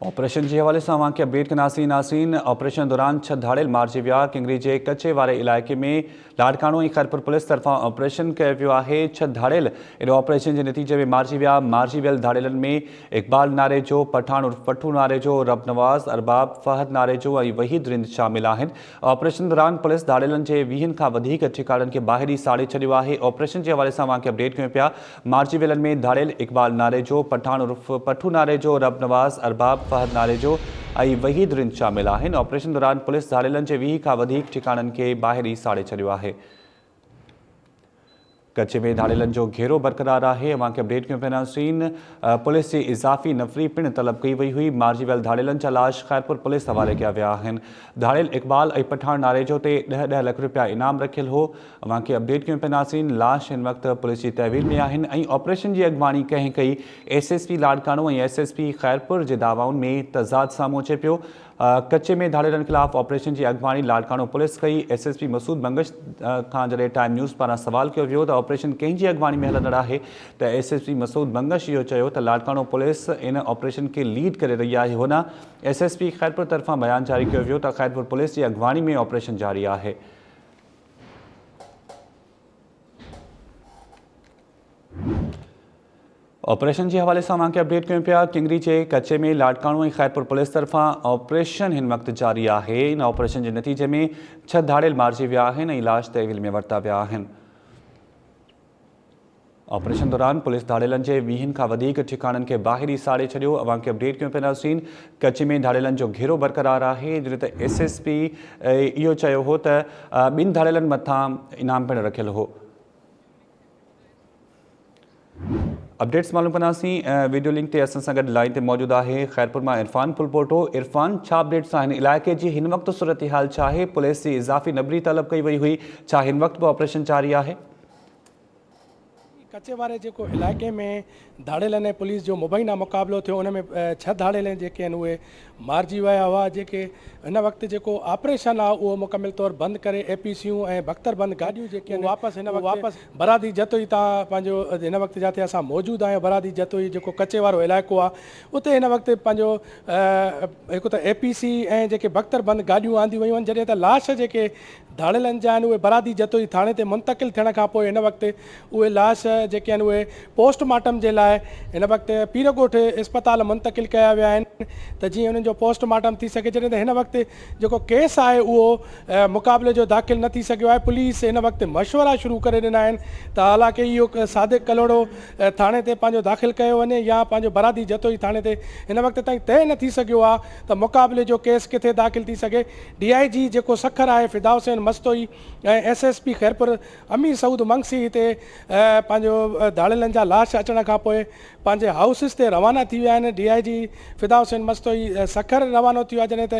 Operation جي حوالي سان اوهان کي اپڊيٽ ڪنداسين ناظرين آپريشن دوران ڇهه ڌاڙيل مارجي ويا ڪنگري جي ڪچي واري علائقي ۾ لاڙڪاڻو ۽ خيرپور پوليس طرفان آپريشن ڪيو ويو آهي ڇهه ڌاڙيل ان آپريشن جي نتيجي ۾ مارجي ويا مارجي ويل ڌاڙيلن ۾ اقبال ناريجو پٺاڻ عرف پٺو ناريجو رب نواز ارباب فهد ناريجو ۽ وحيد رند شامل آهن آپريشن دوران پوليس ڌاڙيلن جي ويهن کان وڌيڪ ٺڪاڻن کي باهه ڏئي ساڙي ڇڏيو آهي آپريشن جي حوالي سان اوهان کي اپڊيٽ ڪيون پيا مارجي ويلن ۾ ڌاڙيل اقبال ناريجو، پٺاڻ عرف پٺو ناريجو، رب نواز، ارباب فهد ناريجو ۽ وحيد رند شامل آهن. آپريشن دوران پوليس ڌاڙيلن جي 20 کان وڌيڪ ٺڪاڻن کي باهه ڏئي ساڙي ڇڏيو آهي. ڪچي ۾ ڌاڙيلن جو گهيرو برقرار آهي. اوهان کي اپڊيٽ ڪيون پيا ناظرين پوليس جي اضافي نفري پڻ طلب ڪئي وئي هئي. مارجي ويل ڌاڙيلن جا لاش خيرپور پوليس حوالي ڪيا ويا آهن. ڌاڙيل اقبال ۽ پٺاڻ ناريجو تي ڏهه ڏهه لک رپيا انعام رکيل هو. اوهان کي اپڊيٽ ڪيون پيا ناظرين لاش هن وقت پوليس جي تحويل ۾ آهن ۽ آپريشن جي اڳواڻي ڪنهن ڪئي S S P Larkana ۽ S S P Khairpur جي دعوائن ۾ تضاد سامهون اچي پيو ڪچي ۾ ڌاڙيلن خلاف آپريشن جي اڳواڻي لاڙڪاڻو پوليس ڪئي S S P Masood Bangash کان جڏهن ٽائيم نيوز پاران سوال ڪيو ويو ته آپريشن ڪنهن جي اڳواڻي ۾ هلندڙ آهي ته S S P Masood Bangash اهو چيو ته لاڙڪاڻو پوليس ان آپريشن کي ليڊ ڪري رهي آهي هوڏانهن ايس ايس پي خيرپور طرفان بيان جاري ڪيو ويو ته خيرپور پوليس جي اڳواڻي ۾ آپريشن جاري آهي. آپريشن جي حوالي سان اوهان کي اپڊيٽ ڪيون پيا ڪنگري جي ڪچي ۾ لاڙڪاڻو ۽ خيرپور پوليس طرفان آپريشن هن وقت جاري آهي ان آپريشن جي نتيجي ۾ ڇهه ڌاڙيل مارجي ويا آهن ۽ لاش تحويل ۾ ورتا ويا آهن. آپريشن دوران پوليس ڌاڙيلن جي ويهن کان وڌيڪ ٺڪاڻن کي باهه ڏئي ساڙي ڇڏيو، اوهان کي اپڊيٽ ڪيون پيا ناظرين ڪچي ۾ ڌاڙيلن جو گهيرو برقرار آهي جڏهن ته ايس ايس پي اهو چيو هو ته ٻن ڌاڙيلن مٿان انعام پڻ رکيل هو. اپڊيٽس معلوم ڪنداسين ويڊيو لنڪ تي اسان سان گڏ لائين تي موجود آهي خيرپور مان عرفان ڦلپوٽو عرفان ڇا اپڊيٽس آهن علائقي جي هن وقت صورتحال ڇا آهي پوليس جي اضافي نبري طلب ڪئي وئي هئي ڇا هن وقت به آپريشن جاري آهي؟ ڪچي واري جيڪو علائقي ۾ ڌاڙيلن ۽ پوليس جو مبينا مقابلو ٿيو ان ۾ ڇهه ڌاڙيل جيڪي آهن اهي مارجي ويا هئا جيڪي هن وقت جيڪو آپريشن آهي اهو مڪمل طور بند ڪري اي پي سيون ۽ بختر بند گاڏيون جيڪي آهن واپس هن وقت واپس برادي جتوئي تان پنهنجو هن وقت جاتي اسان موجود آهيون برادي جتوئي جيڪو ڪچي وارو علائقو آهي اتي هن وقت پنهنجو هڪ ته اي پي سي ۽ جيڪي بختر بند گاڏيون آنديون ويون آهن جڏهن ته لاش جيڪي ڌاڙيلن جا آهن اهي برادي جتوئي ٿاڻي تي منتقل ٿيڻ کان پوء هن وقت اهي لاش جيڪي آهن اهي پوسٽ مارٽم جي لاء هن وقت پيرڳوٺ اسپتال منتقل ڪيا ويا آهن ته جيئن انهن جو پوسٽ مارٽم ٿي سگهي جڏهن ته هن وقت جيڪو ڪيس آهي اهو مقابلي جو داخل نه ٿي سگهيو آهي پوليس هن وقت مشورا شروع ڪري ڏنا آهن ته حالانڪه اهو صادق ڪلهوڙو ٿاڻي تي پنهنجو داخل ڪيو وڃي يا پنهنجو برادي جتوئي ٿاڻي تي هن وقت تائين طئي نه ٿي سگهيو آهي ته مقابلي جو ڪيس ڪٿي داخل ٿي سگهي ڊي I جي جيڪو سکر آهي Fida Hussain Mastoi ۽ S S P Khairpur Amir Saud Mangsi هتي پنهنجو ڌاڙيلن جا لاش اچڻ کان پوء پنهنجي هائوسز تي روانا ٿي ويا آهن D I G Fida Hussain Mastoi Sukkur روانو ٿي ويو آهي جڏهن ته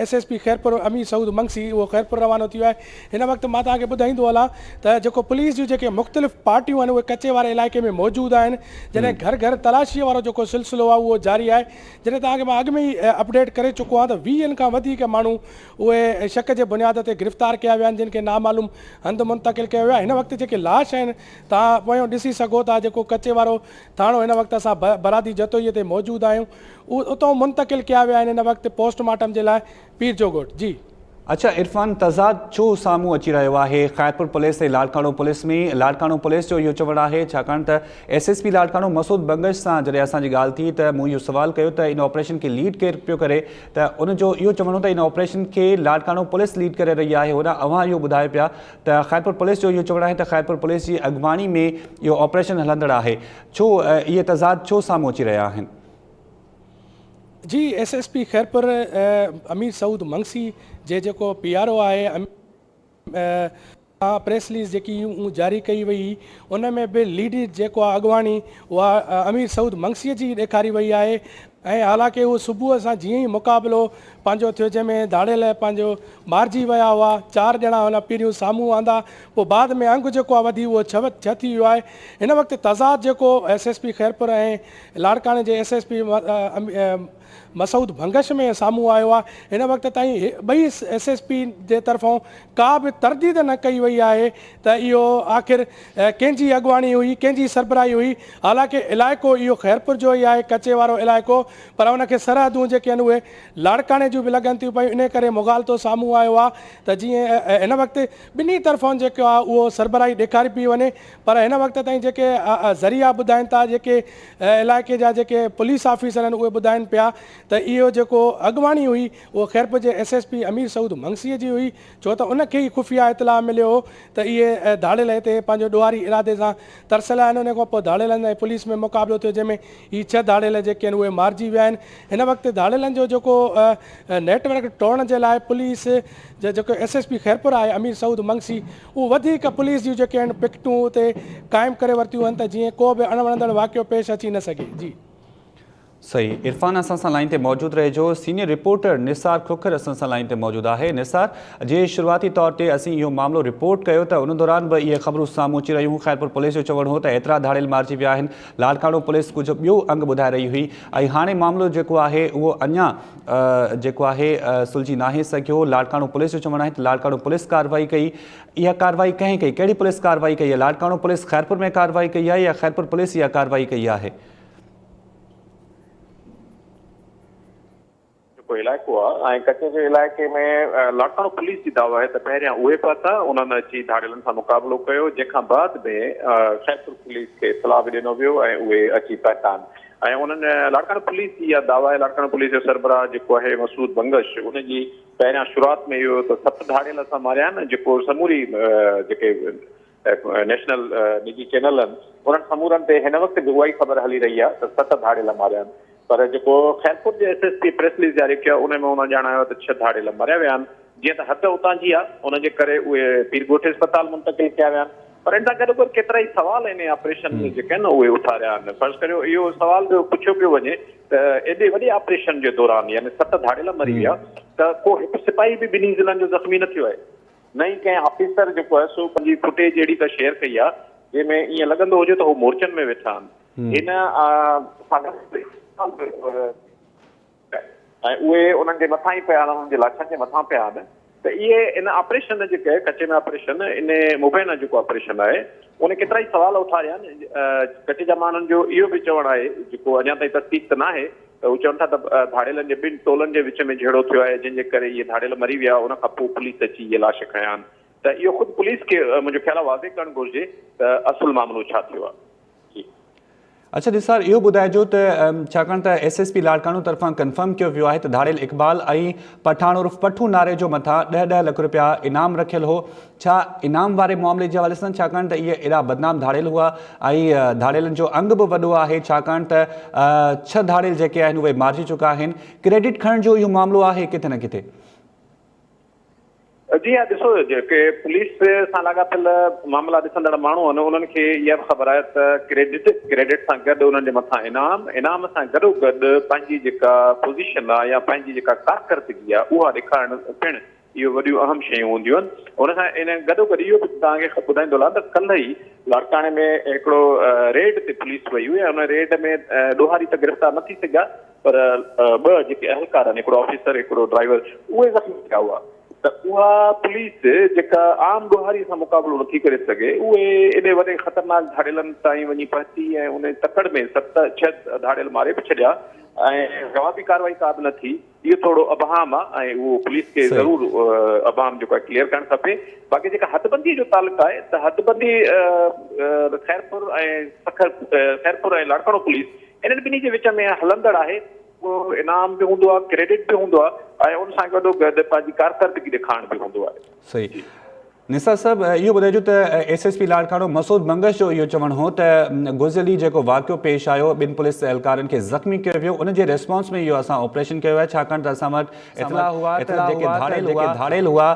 S S P Khairpur Amir Saud Mangsi اهو خيرپور روانو ٿي ويو آهي هن وقت مان توهان کي ٻڌائيندو هلان ته جيڪو پوليس جون جيڪي مختلف پارٽيون آهن اهي ڪچي واري علائقي ۾ موجود آهن جڏهن گهر گهر تلاشي وارو جيڪو سلسلو آهي اهو جاري آهي جڏهن توهان کي مان اڳ ۾ ئي اپڊيٽ ڪري چڪو آهيان ته ويهن کان وڌيڪ ماڻهو اهي شڪ جي بنياد تي گرفتار ڪيا ويا آهن جن کي نامعلوم هنڌ منتقل ڪيو ويو آهي هن وقت جيڪي لاش آهن توهان پويان ڏسي سگهو ٿا جيڪو ڪچي وارو ٿاڻو هن وقت اسان برادي جتوئي تي موجود آهيون اتان منتقل ڪيا ويا آهن هن وقت پوسٽ مارٽم جي لاء پير جو ڳوٺ جي. اڇا عرفان تضاد ڇو سامهون اچي رهيو آهي Khairpur police ۽ Larkana police ۾ Larkana police جو اهو چوڻ آهي ڇاڪاڻ ته S S P Larkana Masood Bangash سان جڏهن اسان جي ڳالهه ٿي ته مون اهو سوال ڪيو ته ان آپريشن کي ليڊ ڪير پيو ڪري ته ان جو اهو چوڻ هو ته ان آپريشن کي لاڙڪاڻو پوليس ليڊ ڪري رهي آهي هوڏانهن اوهان اهو ٻڌايو پيا ته خيرپور پوليس جو اهو چوڻ آهي ته خيرپور پوليس جي اڳواڻي ۾ اهو آپريشن هلندڙ آهي ڇو اهي تضاد ڇو سامهون اچي رهيا آهن. جي S S P Khairpur Amir Saud Mangsi جي جيڪو پي آر او آهي پريس رليز جيڪي جاري ڪئي وئي ان ۾ به ليڊ جيڪو آهي اڳواڻي اها امير سعود منگسي جي ڏيکاري وئي آهي ۽ حالانڪه اهو صبح سان جيئن ئي مقابلو پنهنجو ٿيو جنهن ۾ ڌاڙيل پنهنجو مارجي ويا هئا چار ڄڻا هن پهريون سامهون آندا پوء بعد ۾ انگ جيڪو آهي وڌي اهو ڇهه ٿي ويو آهي هن وقت تضاد جيڪو ايس ايس پي خيرپور ۽ لاڙڪاڻي جي S S P Masood Bangash ۾ سامهون آيو آهي، هن وقت تائين ٻئي ايس ايس پي جي طرفان ڪا به ترديد نه ڪئي وئي آهي ته اهو آخر ڪنهن جي اڳواڻي هئي، ڪنهن جي سربراهي هئي، حالانڪه علائقو اهو خيرپور جو ئي آهي، ڪچي وارو علائقو. پر ان کي سرحدون جيڪي آهن اهي لاڙڪاڻي جون به لڳن ٿيون پيون انهي ڪري مغالطو سامهون آيو آهي ته جيئن هن وقت ٻنهي طرفان جيڪو آهي اهو سربراهي ڏيکاري پئي وڃي پر هن وقت تائين جيڪي ذريعا ٻڌائين ٿا جيڪي علائقي جا جيڪي پوليس آفيسر آهن اهي ٻڌائين پيا ته اهو جيڪو اڳواڻي هئي اهو خيرپور جي S S P Amir Saud Mangsi جي هئي ڇو ته ان کي ئي خفيه اطلاع مليو هو ته اهي ڌاڙيل هتي پنهنجو ڏوهاري ارادي سان ترسيل آهن ان کان پوء ڌاڙيلن ۽ پوليس ۾ مقابلو ٿيو جنهن ۾ هي ڇهه ڌاڙيل جيڪي آهن اهي مارجي ويا آهن هن وقت ڌاڙيلن جو جيڪو نيٽ ورڪ ٽوڙڻ جي لاء پوليس جو جيڪو ايس ايس پي خيرپور آهي امير سعود منگسي اهو وڌيڪ پوليس جون جيڪي آهن پڪٽون اتي قائم ڪري ورتيون آهن ته جيئن ڪو به اڻ وڻندڙ واقعو پيش اچي نه سگهي جي. صحيح عرفان اسان سان لائين تي موجود رهجو سينيئر رپورٽر نثار کوکر اسان سان لائين تي موجود آهي نثار جي شروعاتي طور تي اسين اهو معاملو رپورٽ ڪيو ته ان دوران به اهي خبرون سامهون اچي رهيون هيون خيرپور پوليس جو چوڻ هو ته ايترا ڌاڙيل مارجي ويا آهن لاڙڪاڻو پوليس ڪجهه ٻيو انگ ٻڌائي رهي هئي ۽ هاڻي معاملو جيڪو آهي اهو اڃا جيڪو آهي سلجهي ناهي سگهيو لاڙڪاڻو پوليس جو چوڻ آهي ته لاڙڪاڻو پوليس ڪارروائي ڪئي اها ڪارروائي ڪنهن ڪئي ڪهڙي پوليس ڪارروائي ڪئي آهي لاڙڪاڻو پوليس خيرپور ۾ ڪارروائي ڪئي آهي يا خيرپور پوليس اها ڪارروائي ڪئي آهي. جيڪو علائقو آهي ۽ ڪچي جي علائقي ۾ لاڙڪاڻو پوليس جي دعويٰ آهي ته پهريان اهي پهتا انهن اچي ڌاڙيلن سان مقابلو ڪيو جنهن کان بعد ۾ خيرپور پوليس کي اطلاع به ڏنو ويو ۽ اهي اچي پهتا آهن ۽ انهن لاڙڪاڻو پوليس جي اها دعويٰ آهي لاڙڪاڻو پوليس جو سربراهه جيڪو آهي مسعود بنگش ان جي پهريان شروعات ۾ اهو ته ست ڌاڙيل اسان ماريا آهن جيڪو سموري جيڪي نيشنل نجي چينل آهن انهن سمورن تي هن وقت به اها ئي خبر هلي رهي آهي ته ست ڌاڙيل ماريا آهن پر جيڪو خيرپور جي S S P press release جاري ڪيو آهي ان ۾ انهن ڄاڻايو آهي ته ڇهه ڌاڙيل ماريا ويا آهن جيئن ته حد اتان جي آهي ان جي ڪري اهي پير ڳوٺ اسپتال منتقل ڪيا ويا آهن پر ان سان گڏوگڏ ڪيترائي سوال ان آپريشن ۾ جيڪي آهن اهي اٿاريا آهن فرض ڪريو اهو سوال به پڇيو پيو وڃي ته ايڏي وڏي آپريشن جي دوران يعني ست ڌاڙيل مري ويا ته ڪو هڪ سپاهي به ٻنهي ضلعن جو زخمي نه ٿيو آهي نه ئي ڪنهن آفيسر جيڪو آهي سو پنهنجي فوٽيج اهڙي ڪا شيئر ڪئي آهي جنهن ۾ ائين لڳندو هجي ته هو مورچن ۾ ويٺا آهن. هن ۽ اهي انهن جي مٿان ئي پيا آهن، انهن جي لاشن جي مٿان پيا آهن ته اهي ان آپريشن جيڪي ڪچي ۾ آپريشن ان مبينا جيڪو آپريشن آهي ان ڪيترائي سوال اٿاريا آهن. ڪچي جا ماڻهن جو اهو به چوڻ آهي جيڪو اڃا تائين تصديق ته ناهي ته هو چون ٿا ته ڌاڙيلن جي ٻن ٽولن جي وچ ۾ جهيڙو ٿيو آهي جنهن جي ڪري اهي ڌاڙيل مري ويا ان کان پوء پوليس اچي اهي لاش کنيا آهن ته اهو خود پوليس کي منهنجو خيال آهي واضح ڪرڻ گهرجي ته اصل معاملو ڇا ٿيو آهي. جي. اڇا نثار اهو ٻڌائجو ته ڇاڪاڻ ته ايس ايس پي لاڙڪاڻو طرفان ڪنفرم ڪيو ويو آهي ته ڌاڙيل اقبال ۽ پٺاڻ عرف پٺو ناري جو مٿان ڏهه ڏهه لک رپيا انعام رکيل هو ڇا انعام واري معاملي جي حوالي سان ڇاڪاڻ ته اهي ايڏا بدنام ڌاڙيل هئا ۽ ڌاڙيلن جو انگ به وڏو آهي ڇاڪاڻ ته ڇهه ڌاڙيل جيڪي آهن اهي مارجي چڪا آهن ڪريڊٽ کڻڻ جو اهو معاملو آهي ڪٿي نه ڪٿي. جي ها ڏسو جيڪي پوليس سان لاڳاپيل معاملا ڏسندڙ ماڻهو آهن انهن کي اها به خبر آهي ته ڪريڊٽ ڪريڊٽ سان گڏ انهن جي مٿان انعام انعام سان گڏو گڏ پنهنجي جيڪا پوزيشن آهي يا پنهنجي جيڪا ڪارڪردگي آهي اها ڏيکارڻ پڻ اهو وڏيون اهم شيون هونديون آهن. ان سان ان گڏوگڏ اهو به توهان کي ٻڌائيندو هلان ته ڪلهه ئي لاڙڪاڻي ۾ هڪڙو ريڊ تي پوليس وئي هئي ۽ ان ريڊ ۾ ڏوهاري ته گرفتار نه ٿي سگهيا پر ٻه جيڪي اهلڪار آهن هڪڙو آفيسر هڪڙو ڊرائيور اهي زخمي ٿيا هئا ته اها پوليس جيڪا عام ڏوهاري سان مقابلو نٿي ڪري سگهي اهي ايڏي وڏي خطرناڪ ڌاڙيلن تائين وڃي پهتي ۽ ان تڪڙ ۾ ست ڇهه ڌاڙيل ماري به ڇڏيا ۽ جوابي ڪارروائي ڪا به نه ٿي. اهو ٿورو ابهام آ ۽ اهو پوليس کي ضرور ابهام جيڪو آهي ڪليئر ڪرڻ کپي باقي جيڪا حدبندي جو تعلق آهي ته حدبندي خيرپور ۽ سکر خيرپور ۽ لاڙڪاڻو پوليس انهن ٻنهي جي وچ ۾ هلندڙ آهي اهو انعام به هوندو آهي ڪريڊٽ به هوندو آهي ۽ ان سان گڏو گڏ پنهنجي ڪارڪردگي ڏيکارڻ به هوندو آهي. صحيح نثار صاحب اهو ٻڌائجو ته S S P Larkana Masood Bangash جو اهو چوڻ هو ته گذريل ڏينهن جيڪو واقعو پيش آيو ٻن پوليس اهلڪارن کي زخمي ڪيو ويو ان جي ريسپانس ۾ اهو اسان آپريشن ڪيو آهي ڇاڪاڻ ته اسان وٽ اطلاع هئا ته جيڪي ڌاڙيل هئا ڌاڙيل هئا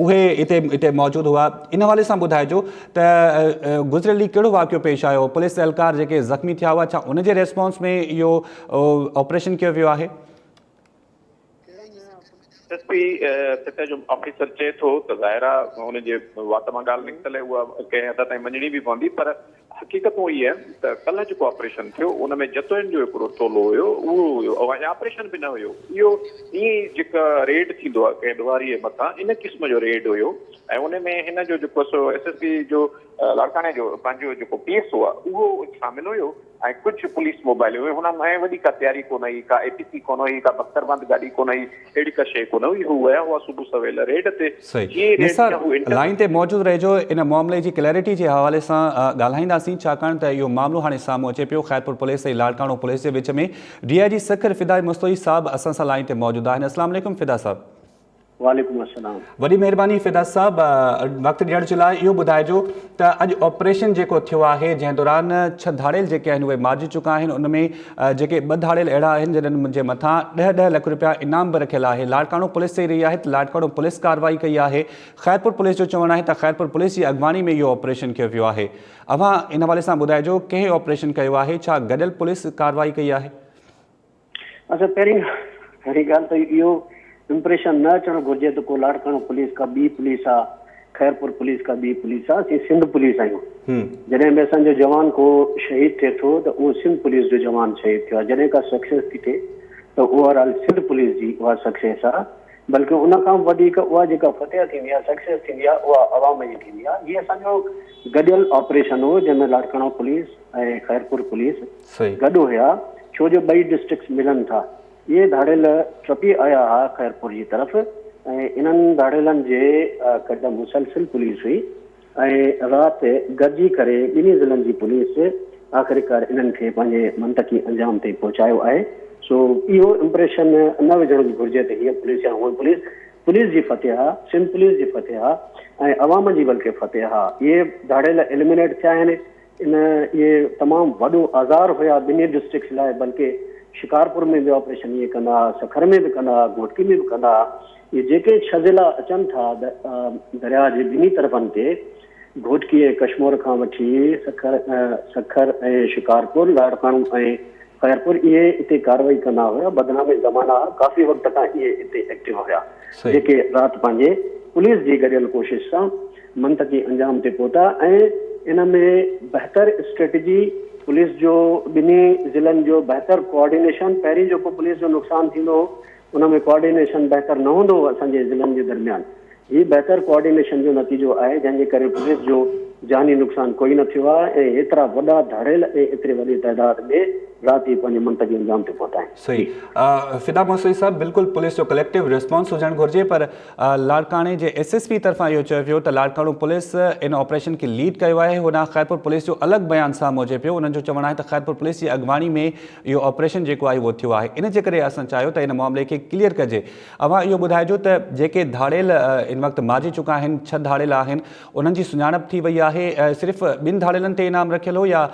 اهي اتي اتي موجود هئا ان حوالي سان ٻڌائجو ته گذريل ڏينهن ڪهڙو واقعو پيش آيو پوليس اهلڪار جيڪي زخمي ٿيا هئا ڇا ان جي ريسپانس ۾ اهو آپريشن ڪيو ويو آهي. ايس ايس پي سطح جو آفيسر چئي ٿو ته ظاهر آ ان جي وات مان ڳالهه نڪتل آهي اها ڪنهن حد تائين مڃڻي به پوندي پر حقيقتون اهي آهن ته ڪلهه جيڪو آپريشن ٿيو ان ۾ جتوئين جو هڪڙو ٽولو هيو اهو هيو ۽ آپريشن به نه هيو اهو ائين ئي جيڪا ريڊ ٿيندو آهي ڪنهن ڏوهاري جي مٿان ان قسم جو ريڊ هيو ۽ ان ۾ هن جو جيڪو سو ايس ايس پي جو لاڙڪاڻي جو پنهنجو جيڪو پي ايس او آهي اهو شامل هيو ۽ ڪجهه پوليس موبائل هئي هن ۾ وڏي ڪا تياري ڪونه هئي ڪا اي پي سي ڪونه هئي ڪا بختربند گاڏي ڪونه هئي اهڙي ڪا شيء ڪونه هئي هو ويا هئا صبح سويل ريڊ تي صحيح جيئن ئي ريڊ نثار ٿيا هو انٽر لائين تي موجود رهجو ان معاملي جي ڪليرٽي جي حوالي سان ڳالهائينداسين ڇاڪاڻ ته اهو معاملو هاڻي سامهون اچي پيو خيرپور پوليس ۽ لاڙڪاڻو پوليس جي وچ ۾ ڊي I جي سکر فدائي مستوئي صاحب اسان سان لائين تي موجود آهن اسلام عليڪم فدا صاحب. وعليڪم السلام. وڏي مهرباني فدا صاحب وقت ڏيڻ جي لاء اهو ٻڌائجو ته اڄ آپريشن جيڪو ٿيو آهي جنهن دوران ڇهه ڌاڙيل جيڪي آهن اهي مارجي چڪا آهن ان ۾ جيڪي ٻه ڌاڙيل اهڙا آهن جنھن جي مٿان ڏهه ڏهه لک روپيا انعام به رکيل آهي لاڙڪاڻو پوليس چئي رهي آهي ته لاڙڪاڻو پوليس ڪارروائي ڪئي آهي خيرپور پوليس جو چوڻ آهي ته خيرپور پوليس جي اڳواڻي ۾ اهو آپريشن ڪيو ويو آهي اوهان ان حوالي سان ٻڌائجو ڪنهن آپريشن ڪيو آهي ڇا گڏيل پوليس ڪارروائي ڪئي آهي؟ اچا پهرين پهرين ڳالهه ته اهو امپريشن نه اچڻ گهرجي ته ڪو لاڙڪاڻو پوليس ڪا ٻي پوليس آ خيرپور پوليس ڪا ٻي پوليس آ اسين سنڌ پوليس آهيون جڏهن به اسان جو جوان ڪو شهيد ٿئي ٿو ته اهو سنڌ پوليس جو جوان شهيد ٿيو آ جڏهن ڪا سڪسيس ٿي ٿئي ته اوور آل سنڌ پوليس جي اها سڪسيس آ بلڪه ان کان به وڌيڪ اها جيڪا فتح ٿيندي آ سڪسيس ٿيندي آ اها عوام جي ٿيندي آ هي اسان جو گڏيل آپريشن هو جنهن ۾ لاڙڪاڻو پوليس ۽ خيرپور پوليس گڏ هيا ڇو جو ٻئي ڊسٽرڪٽس ملن ٿا. اهي ڌاڙيل ٽپي آيا ها خيرپور جي طرف ۽ انهن ڌاڙيلن جي ڪڍ مسلسل پوليس هئي ۽ رات گڏجي ڪري ٻنهي ضلعن جي پوليس آخرڪار انهن کي پنهنجي منطقي انجام تائين پهچايو آهي سو اهو امپريشن نه وجهڻ گهرجي ته هيء پوليس يا هونء پوليس پوليس جي فتح آ سنڌ پوليس جي فتح آ ۽ عوام جي بلڪه فتح آ اهي ڌاڙيل ايليمينيٽ ٿيا آهن ان اهي تمام وڏو آزار هيا ٻنهي ڊسٽرڪٽس لاء بلڪه شڪارپور ۾ به آپريشن اهي ڪندا ها سکر ۾ به ڪندا ها گهوٽڪي ۾ به ڪندا ها اهي جيڪي ڇهه ضلعا اچن ٿا درياهه جي ٻنهي طرفن تي گهوٽڪي ۽ ڪشمور کان وٺي سکر سکر ۽ شڪارپور لاڙڪاڻو ۽ خيرپور اهي اتي ڪارروائي ڪندا هيا بدنامي زمانه ها ڪافي وقت کان اهي اتي ايڪٽو هيا جيڪي رات پنهنجي پوليس جي گڏيل ڪوشش سان منطقي انجام تي پهتا ۽ ان ۾ بهتر اسٽريٽجي، پوليس جو ٻنهي ضلعن جو بهتر ڪوآرڊينيشن، پهرين جيڪو پوليس جو نقصان ٿيندو هو ان ۾ ڪوآرڊينيشن بهتر نه هوندو هو اسان جي ضلعن جي درميان هي بهتر ڪوآرڊينيشن جو نتيجو آهي جنهن جي ڪري پوليس جو جاني نقصان ڪوئي نه ٿيو آهي ۽ ايترا وڏا ڌاڙيل ۽ ايتري وڏي تعداد ۾ رات ئي پنهنجي منطقي انجام تي پهتا آهن. صحيح فدا موسوي صاحب بلڪل پوليس جو ڪليڪٽو ريسپانس هجڻ گهرجي پر لاڙڪاڻي جي ايس ايس پي طرفان اهو چيو ويو ته لاڙڪاڻو پوليس ان آپريشن کي ليڊ ڪيو آهي، هوڏانهن خيرپور پوليس جو الڳ بيان سامهون اچي پيو، انهن جو چوڻ آهي ته خيرپور پوليس جي اڳواڻي ۾ اهو آپريشن جيڪو آهي اهو ٿيو آهي، ان جي ڪري اسان چاهيو ته ان معاملي کي ڪليئر ڪجي. اوهان اهو ٻڌائجو ته جيڪي ڌاڙيل ان وقت مارجي چڪا آهن، ڇهه ڌاڙيل آهن، انهن جي سڃاڻپ ٿي وئي آهي، صرف ٻن ڌاڙيلن تي انعام رکيل هو يا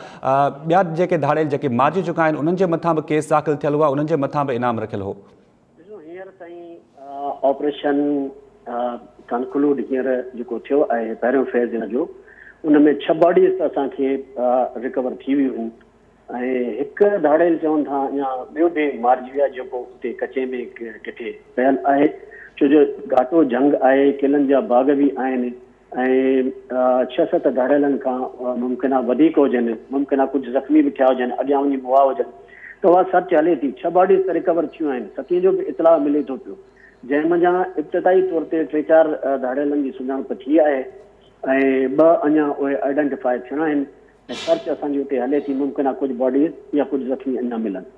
ٻيا جيڪي ڌاڙيل جيڪي مارجي چڪا آهن انهن جي مٿان به ڪيس داخل ٿيل هئا، انهن جي مٿان به انعام رکيل هو؟ ڏسو هينئر تائين آپريشن ڪنڪلوڊ هينئر جيڪو ٿيو آهي پهريون فيز ان جو ان ۾ ڇهه باڊيز ته اسان کي ريڪور ٿي ويون هيون ۽ هڪ ڌاڙيل چون ٿا اڃا ٻيو به مارجي ويا جيڪو اتي ڪچي ۾ ڪٿي پيل آهي ڇو جو گهاٽو جهنگ آهي ڪيلن جا باغ به آهن ۽ ڇهه ست ڌاڙيلن کان ممڪن آ وڌيڪ هجن، ممڪن آ ڪجهه زخمي به ٿيا هجن، اڳيان وڃي مئا هجن ته اها سرچ هلي ٿي. ڇهه باڊيز ته ريڪور ٿيون آهن، ستين جو به اطلاع ملي ٿو پيو، جنهن منجهان ابتدائي طور تي ٽي چار ڌاڙيلن جي سڃاڻپ ٿي آهي ۽ ٻه اڃا اهي آئيڊنٽيفاء ٿيڻا آهن ۽ سرچ اسان جي اتي هلي ٿي، ممڪن آ ڪجهه باڊيز يا ڪجهه زخمي اڃا ملن.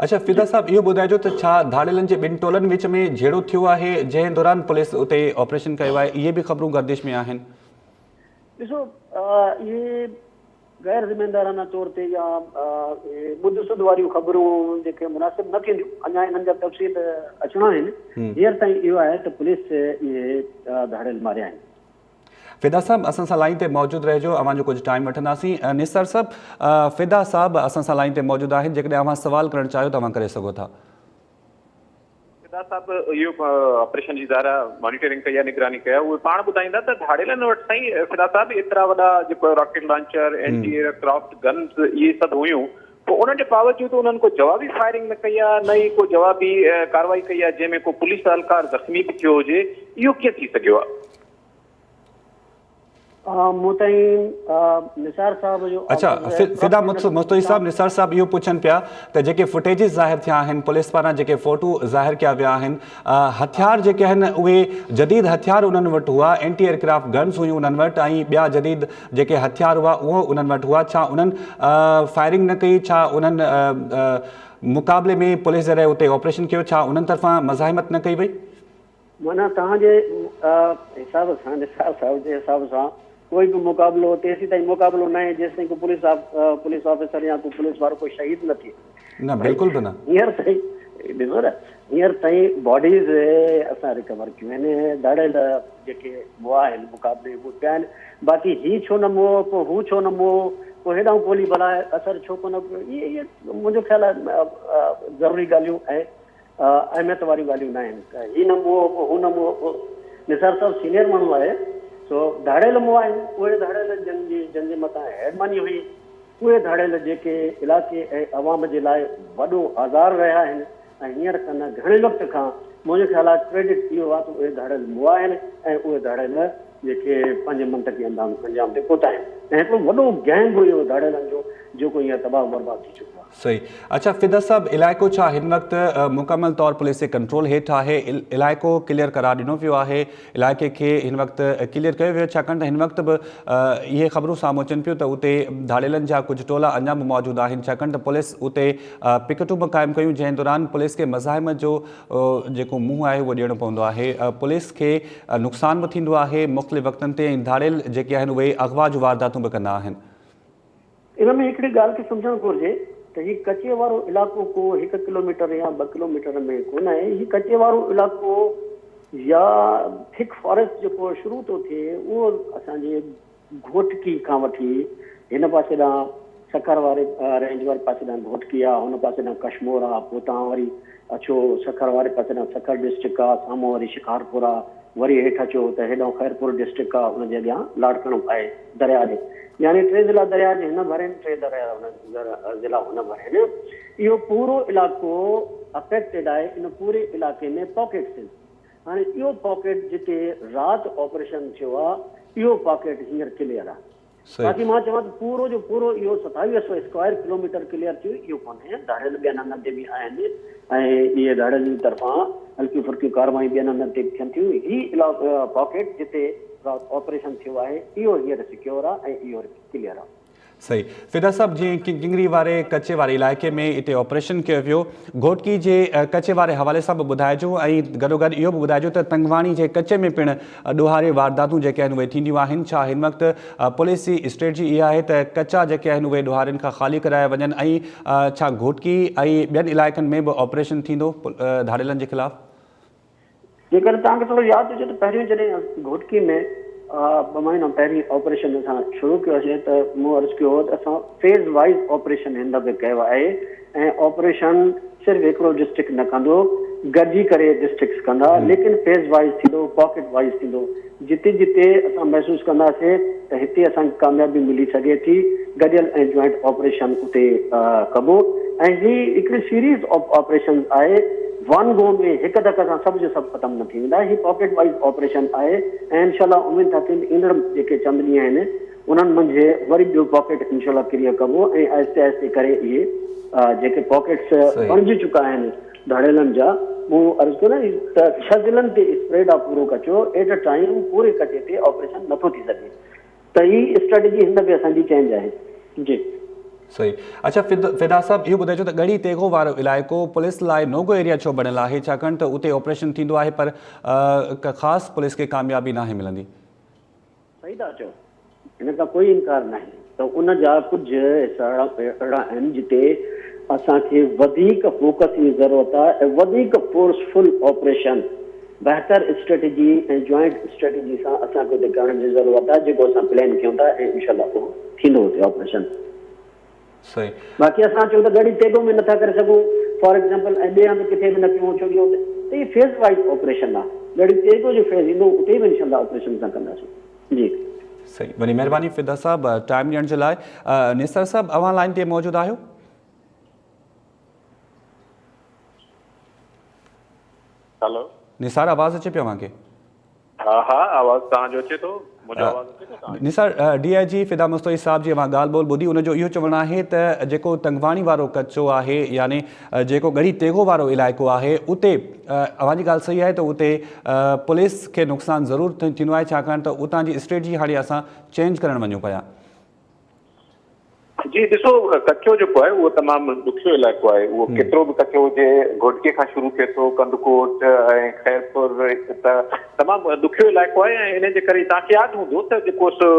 اڇا فدا صاحب اهو ٻڌائجو ته ڇا ڌاڙيلن جي ٻن ٽولن وچ ۾ جهيڙو ٿيو آهي جنهن دوران پوليس اتي آپريشن ڪيو آهي اهي به خبرون گردش ۾ آهن. ڏسو اهي غير ذميدارانه طور تي يا اهي ٻڌ سڌ واريون خبرون جيڪي مناسب نه ٿينديون اڃا انهن جا تفصيل اچڻا آهن هينئر تائين اهو آهي ته پوليس اهي ڌاڙيل ماريا آهن. فدا صاحب اسان سان لائين تي موجود رهجو اوهان جو ڪجهه ٽائيم وٺنداسين نثار صاحب فدا صاحب اسان سان لائين تي موجود آهن جيڪڏهن اوهان سوال ڪرڻ چاهيو ته اوهان ڪري سگهو ٿا. فدا صاحب اهو آپريشن جي ظاهر آهي مانيٽرنگ ڪئي آهي نگراني ڪئي آهي اهي پاڻ ٻڌائيندا ته ڌاڙيلن وٽ سائين فدا صاحب ايترا وڏا جيڪو rocket launcher anti aircraft guns اهي سڀ هيون پوء ان جي باوجود انهن ڪو جوابي فائرنگ نه ڪئي آهي نه ئي ڪو جوابي ڪارروائي ڪئي آهي جنهن ۾ ڪو پوليس اهلڪار زخمي به ٿيو هجي اهو ڪيئن ٿي سگهيو آهي؟ مون تائين نثار صاحب جو اڇا فدا مستوئي صاحب نثار صاحب اهو پڇن پيا ته جيڪي فوٽيجز ظاهر ٿيا آهن پوليس پاران جيڪي فوٽو ظاهر ڪيا ويا آهن هٿيار جيڪي آهن اهي جديد هٿيار انهن وٽ هئا اينٽي ايئرڪرافٽ گنز هيون انهن وٽ ۽ ٻيا جديد جيڪي هٿيار هئا اهو انهن وٽ هئا ڇا انهن فائرنگ نه ڪئي ڇا انهن مقابلي ۾ پوليس جڏهن اتي آپريشن ڪيو ڇا انهن طرفان مزاحمت نه ڪئي وئي؟ معنيٰ توهان جي حساب سان نثار صاحب جي حساب سان ڪوئي به مقابلو تيسيتائين مقابلو ناهي جيستائين ڪو پوليس پوليس آفيسر يا ڪو پوليس وارو ڪو شهيد نه ٿئي. نه بلڪل به نه. هينئر تائين ڏسو نه هينئر تائين باڊيز اسان ريڪور ڪيون آهن ڌاڙيل جيڪي مئا آهن مقابلي ۾ پيا آهن باقي هي ڇو نه مئو پوء هو ڇو نه مئو پوء هيڏانهن گولي ڀلا اثر ڇو ڪونه پيو اهي اهي منهنجو خيال آهي ضروري ڳالهيون ۽ اهميت واريون ڳالهيون ناهن ته هي نه مئو پوء هو نه مئو پوء نثار صاحب سينيئر ماڻهو آهي سو ڌاڙيل مئا آهن اهي ڌاڙيل جن جي جن جي مٿان هيڊماني هئي اهي ڌاڙيل جيڪي علائقي ۽ عوام جي لاء وڏو آزار رهيا آهن ۽ هينئر کان نه گهڻي وقت کان منهنجو خيال آهي ڪريڊٽ اهو آهي ته اهي ڌاڙيل مئا آهن ۽ اهي ڌاڙيل جيڪي پنهنجي منطقي انجام تي پهتا آهن ۽ هڪڙو وڏو گينگ هيو ڌاڙيلن جو جيڪو هينئر تباهه برباد ٿي چڪو آهي. صحيح اڇا فدا صاحب علائقو ڇا هن وقت مڪمل طور پوليس جي ڪنٽرول هيٺ آهي علائقو ڪليئر قرار ڏنو ويو آهي علائقي کي هن وقت ڪليئر ڪيو ويو ڇاڪاڻ ته هن وقت به اهي خبرون سامهون اچن پيون ته اتي ڌاڙيلن جا ڪجهه ٽولا اڃا به موجود آهن ڇاڪاڻ ته پوليس اتي پڪٽون به قائم ڪيون جنهن دوران پوليس کي مزاحمت جو جيڪو منهن آهي اهو ڏيڻو پوندو آهي پوليس کي نقصان به ٿيندو آهي مختلف وقتن تي ۽ ڌاڙيل جيڪي آهن اهي اغوا جون وارداتون به ڪندا آهن. ان ۾ هڪڙي ڳالهه کي سمجهڻ گهرجي ته هي ڪچي وارو علائقو ڪو هڪ ڪلوميٽر يا ٻه ڪلوميٽر ۾ ڪونه آهي، هي ڪچي وارو علائقو يا ٿڪ فاريسٽ جيڪو شروع ٿو ٿئي اهو اسان جي گهوٽڪي کان وٺي هن پاسي ڏانهن سکر واري رينج واري پاسي ڏانهن گهوٽڪي آهي، هن پاسي ڏانهن ڪشمور آهي، پوء تان وري اچو سکر واري پاسي ڏانهن سکر ڊسٽرڪٽ آهي، سامهون وري شڪارپور آهي. وري هيٺ اچو ته هيڏانهن خيرپور ڊسٽرڪٽ آ ان جي اڳيان لاڙڪاڻو آهي درياء جي يعني ٽي ضلعا درياء جي هن ڀر آهن ٽي درياء هن ضلعا هن ڀر آهن اهو پورو علائقو افيڪٽيڊ آهي ان پوري علائقي ۾ پاڪيٽس آهن هاڻي اهو پاڪيٽ جتي رات آپريشن ٿيو آ اهو پاڪيٽ هينئر ڪليئر آ. باقي مان چوان ته پورو جو پورو اهو 27 سو اسڪوائر ڪلوميٽر ڪليئر ٿيو اهو ڪونهي، ڌاڙيل ٻين هنڌن تي به آهن ۽ اهي ڌاڙيلن جي طرفان هلڪيون ڦلڪيون ڪارروايون ٻين هنڌن تي به ٿين ٿيون. هي پاڪيٽ جتي رات آپريشن ٿيو آهي اهو هينئر سڪيور آهي ۽ اهو ڪليئر آهي. صحيح فدا صاحب جيئن ڪنگري واري ڪچي واري علائقي ۾ اتي آپريشن ڪيو ويو گهوٽڪي جي ڪچي واري حوالي سان به ٻڌائجو ۽ گڏوگڏ اهو به ٻڌائجو ته تنگواڻي جي ڪچي ۾ پڻ ڏوهاري وارداتون جيڪي آهن اهي ٿينديون آهن، ڇا هن وقت پوليس جي اسٽريٽجي اها آهي ته ڪچا جيڪي آهن اهي ڏوهارين کان خالي ڪرايا وڃن ۽ ڇا گهوٽڪي ۽ ٻين علائقن ۾ به آپريشن ٿيندو ڌاڙيلن جي خلاف؟ جيڪڏهن توهان کي ٿورو ياد هجي ته پهريون جڏهن گهوٽڪي ۾ ٻه مهينا پهرين آپريشن اسان شروع ڪيوسين ته مون عرض ڪيو هو ته اسان فيز وائيز آپريشن هن دفعي ڪيو آهي ۽ آپريشن صرف هڪڙو ڊسٽرڪٽ نه ڪندو گڏجي ڪري ڊسٽرڪٽس ڪندا ليڪن فيز وائيز ٿيندو پاڪيٽ وائيز ٿيندو جتي جتي اسان محسوس ڪنداسي ته هتي اسان کي ڪاميابي ملي سگهي ٿي گڏيل ۽ جوائنٽ آپريشن اتي ڪبو ۽ هي هڪڙي سيريز آف آپريشنز آهي ون گو ۾ هڪ ڌڪ سان سڀ جو سڀ ختم نه ٿي ويندا هي پاڪيٽ وائيز آپريشن آهي ۽ انشاء الله اميد ٿا ڪيون ته ايندڙ جيڪي چند ڏينهن آهن انهن منجهه وري ٻيو پاڪيٽ انشاء الله ڪليئر ڪبو ۽ آهستي آهستي ڪري اهي جيڪي پاڪيٽس بڻجي چڪا آهن ڌاڙيلن جا مون عرض ڪيو نه ته ڇهه ضلعن تي اسپريڊ آ پورو ڪچو ايٽ ا ٽائيم پوري ڪچي تي آپريشن نٿو ٿي سگهي ته هي اسٽريٽجي هن دفعي اسان جي چينج آهي جي. صحيح اڇا فدا صاحب اهو ٻڌائجو ته ڳڙهي تيغو وارو علائقو پوليس لاء نو گو ايريا ڇو بڻيل آهي ڇاڪاڻ ته اتي آپريشن ٿيندو آهي پر ڪا خاص پوليس کي ڪاميابي ناهي ملندي. صحيح ٿا چئو ان کان ڪوئي انڪار ناهي ته ان جا ڪجهه حصا اهڙا آهن جتي اسان کي وڌيڪ فوڪس جي ضرورت آهي ۽ وڌيڪ فورس فل آپريشن بهتر اسٽريٽجي ۽ جوائنٽ اسٽريٽجي سان اسان کي اتي ڪرڻ جي ضرورت آهي جيڪو اسان پلان ڪيون ٿا ۽ انشاء الله اهو ٿيندو اتي آپريشن. صحيح. باقي اسان چئون ته ڳڙهي تيغو ۾ نٿا ڪري سگهون فار ايگزامپل ۽ ٻئي هنڌ ڪٿي به نه ڪيون ڇو جو اتي ته هي فيز وائيز آپريشن آ ڳڙهي تيغو جو فيز ايندو اتي به انشاء الله آپريشن اسان ڪنداسين جي. صحيح وڏي مهرباني فدا صاحب ٽائيم ڏيڻ جي لاء نثار صاحب اوهان لائين تي موجود آهيو. هلو. نثار آواز اچي پيو اوهان کي. ها ها آواز توهان جو اچي ٿو. منهنجو آواز اچي ٿو توهان کي؟ نثار، ڊي I جي فدا مستوئي صاحب جي اوهان ڳالهه ٻولهه ٻڌي ان جو اهو چوڻ آهي ته جيڪو تنگواڻي وارو ڪچو آهي يعني جيڪو ڳڙهي تيغو وارو علائقو آهي اتي اوهان جي ڳالهه صحيح آهي ته اتي پوليس کي نقصان ضرور ٿيندو آهي ڇاڪاڻ ته اتان جي اسٽريٽجي هاڻي اسان چينج ڪرڻ وڃون پيا. جي ڏسو ڪچو جيڪو آهي اهو تمام ڏکيو علائقو آهي اهو ڪيترو به ڪچو هجي گهوٽڪي کان شروع ٿئي ٿو ڪنڌڪوٽ ۽ خيرپور ته تمام ڏکيو علائقو آهي ۽ ان جي ڪري توهان کي ياد هوندو ته جيڪو سو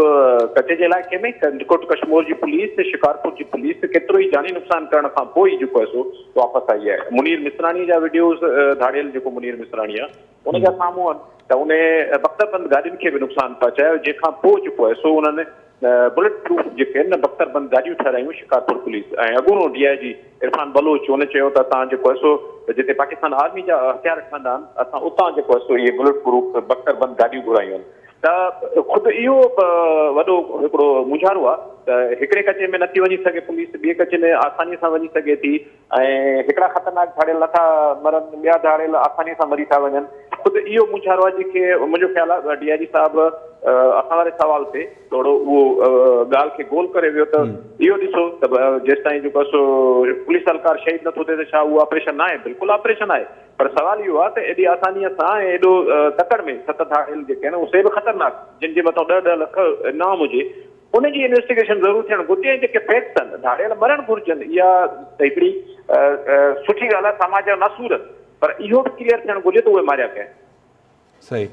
ڪچي جي علائقي ۾ ڪنڌڪوٽ ڪشمور جي پوليس شڪارپور جي پوليس ڪيترو ئي جاني نقصان ڪرڻ کان پوء ئي جيڪو آهي سو واپس آئي آهي منير مصراڻي جا وڊيوز ڌاڙيل جيڪو منير مصراڻي آهي ان جا سامهون آهن ته ان بختر بند گاڏين کي به نقصان پهچايو جنهن کان پوء جيڪو آهي سو انهن بلٽ پروف جيڪي آهن نه بختر بند گاڏيون ٺهرايون شڪارپور پوليس ۽ اڳوڻو ڊي I جي عرفان بلوچ ان چيو ته اسان جيڪو آهي سو جتي پاڪستان آرمي جا هٿيار ٺهندا آهن اسان اتان جيڪو آهي سو اهي بلٽ پروف بختر بند گاڏيون گهرايون آهن ته خود اهو وڏو هڪڙو مونجهارو آهي ته هڪڙي ڪچي ۾ نٿي وڃي سگهي پوليس ٻئي ڪچي ۾ آساني سان وڃي سگهي ٿي ۽ هڪڙا خطرناڪ ڌاڙيل نٿا مرن ٻيا ڌاڙيل آساني سان مري ٿا وڃن خود اهو مونجهارو آهي جنهن کي منهنجو خيال آهي ڊي I جي صاحب اسان واري سوال تي ٿورو اهو ڳالهه کي گول ڪري ويو ته اهو ڏسو ته جيستائين جيڪو آهي سو پوليس اهلڪار شهيد نٿو ٿئي ته ڇا اهو آپريشن ناهي؟ بلڪل آپريشن آهي پر سوال اهو آهي ته ايڏي آسانيء سان ۽ ايڏو تڪڙ ۾ ست ڌاڙيل جيڪي آهن اهي سي به خطرناڪ جن جي مٿان ڏهه ڏهه لک انعام هجي ان جي انويسٽيگيشن ضرور ٿيڻ گهرجي ۽ جيڪي فيڪٽس آهن ڌاڙيل مرڻ گهرجن اها ته هڪڙي سٺي ڳالهه آهي سماج جو ناسور پر اهو به ڪليئر ٿيڻ گهرجي ته اهي ماريا ڪنهن. صحيح.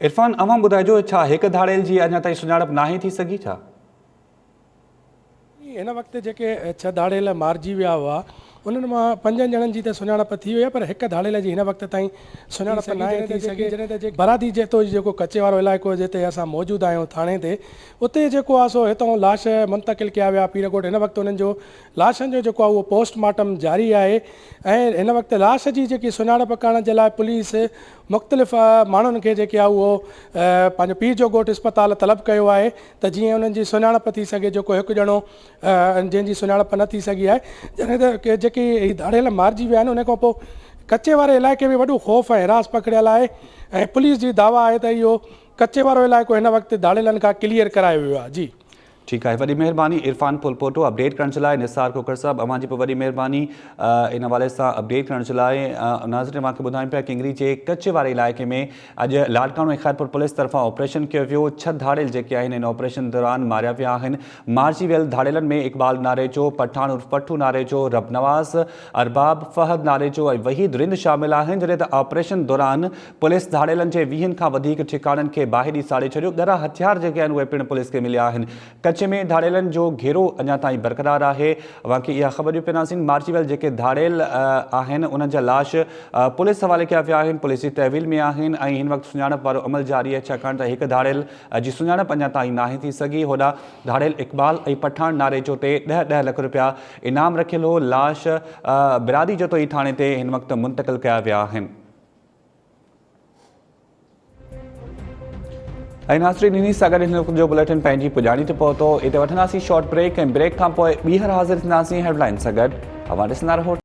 عرفان اوهان ٻڌائجو ڇا هڪ ڌاڙيل جي اڃا تائين سڃاڻپ ناهي ٿي سگهي ڇا؟ هن وقت جيڪي ڇهه ڌاڙيل مارجي ويا هئا انهن مان پنجن ڄڻن جي ته سڃاڻپ ٿي وئي آهي پر هڪ ڌاڙيل جي هن وقت تائين سڃاڻپ ناهي ٿي سگهي جڏهن ته جيڪي برادي جتو جيڪو ڪچي وارو علائقو جتي اسان موجود آهيون ٿاڻي تي اتي جيڪو آهي سو هتان لاش منتقل ڪيا ويا پيرڳوٺ هن وقت انهن جو لاشن جو جيڪو آهي اهو پوسٽ مارٽم جاري آهي ۽ هن وقت لاش جي جيڪي سڃاڻپ ڪرڻ جي لاء پوليس مختلف ماڻهن کي جيڪي آهي اهو پنهنجو پير جو ڳوٺ اسپتال طلب ڪيو آهي ته جيئن انهن جي سڃاڻپ ٿي سگهي جيڪو هڪ ڄڻو جنهن جي سڃاڻپ نه ٿي سگهي آهي جڏهن ته جيڪي هي ڌاڙيل مارجي ويا آهن ان کان پوء ڪچي واري علائقي ۾ وڏو خوف ۽ هراس پکڙيل آهي ۽ پوليس جي دعويٰ آهي ته اهو ڪچي وارو علائقو هن وقت ڌاڙيلن کان ڪليئر ڪرايو ويو آهي جي. ٺيڪ آهي وڏي مهرباني عرفان ڦلپوٽو اپڊيٽ ڪرڻ جي لاء نثار کوکر صاحب اوهان جي به وڏي مهرباني ان حوالي سان اپڊيٽ ڪرڻ جي لاء ناظرين اوهان کي ٻڌايون پيا ڪنگري جي ڪچي واري علائقي ۾ اڄ لاڙڪاڻو ۽ خيرپور پوليس طرفان آپريشن ڪيو ويو ڇهه ڌاڙيل جيڪي آهن ان آپريشن دوران ماريا ويا آهن مارجي ويل ڌاڙيلن ۾ اقبال ناريجو پٺاڻ عرف پٺو ناريجو رب نواز ارباب فهد ناريجو ۽ وحيد رند شامل آهن جڏهن ته آپريشن دوران پوليس ڌاڙيلن جي ويهن کان وڌيڪ ٺڪاڻن کي باهه ڏئي ساڙي ڇڏيو، ڳرا هٿيار جيڪي آهن اهي پڻ پوليس کي مليا آهن. ڪچي ۾ ڌاڙيلن جو گهيرو اڃا تائين برقرار آهي. اوهان کي اها خبر ڏيون پينداسين مارجي ويل جيڪي ڌاڙيل آهن انهن جا لاش پوليس حوالي ڪيا ويا آهن، پوليس جي تحويل ۾ آهن ۽ هن وقت سڃاڻپ وارو عمل جاري آهي ڇاڪاڻ ته هڪ ڌاڙيل جي سڃاڻپ اڃا تائين ناهي ٿي سگهي. هوڏانهن ڌاڙيل اقبال ۽ پٺاڻ ناريجو تي ڏهه ڏهه لک رپيا انعام رکيل هو، لاش برادي جتوئي ٿاڻي تي هن وقت منتقل ڪيا ويا آهن. ۽ ناظرين انهي سان گڏ هن وقت جو بليٽن پنهنجي پڄاڻي تي پهتو. اتي وٺنداسين شارٽ بريڪ ۽ بريڪ کان پوء ٻيهر حاضر ٿينداسين هيڊ لائن سان گڏ. اوهان ڏسندا رهو.